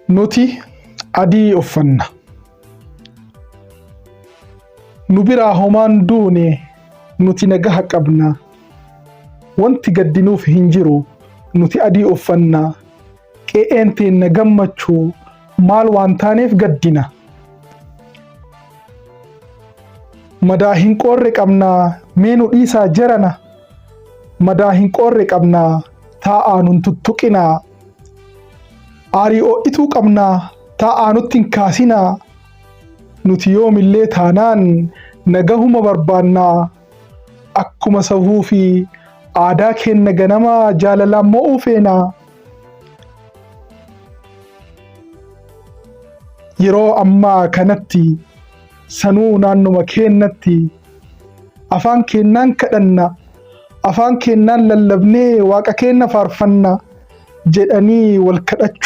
Nuti adii uffanna. Nu biraa homaan duune nuti nagaha qabna. Wanti gaddinuuf hin jiru nuti adii uffanna. Qe'een teenna gammachuu maal waan taaneef gaddina. Madaa hin qoorre qabnaa mee nu dhiisaa jarana. Madaa hin qoorre qabnaa taa'aa nun tuttuqinaa. Aarii oo'ituu qabnaa taa'aa nutti hin kaasinaa. Nuti yoomillee taanaan nagahuma barbaannaa. Akkuma safuu fi aadaa keenna ganamaa jaalalaan mo'uu feenaa. Yeroo ammaa kanatti sanuu naannuma keennatti afaan keennaan kadhanna, afaan keennaan lallabnee waaqa keenna faarfanna jedhanii wal kadhachuu.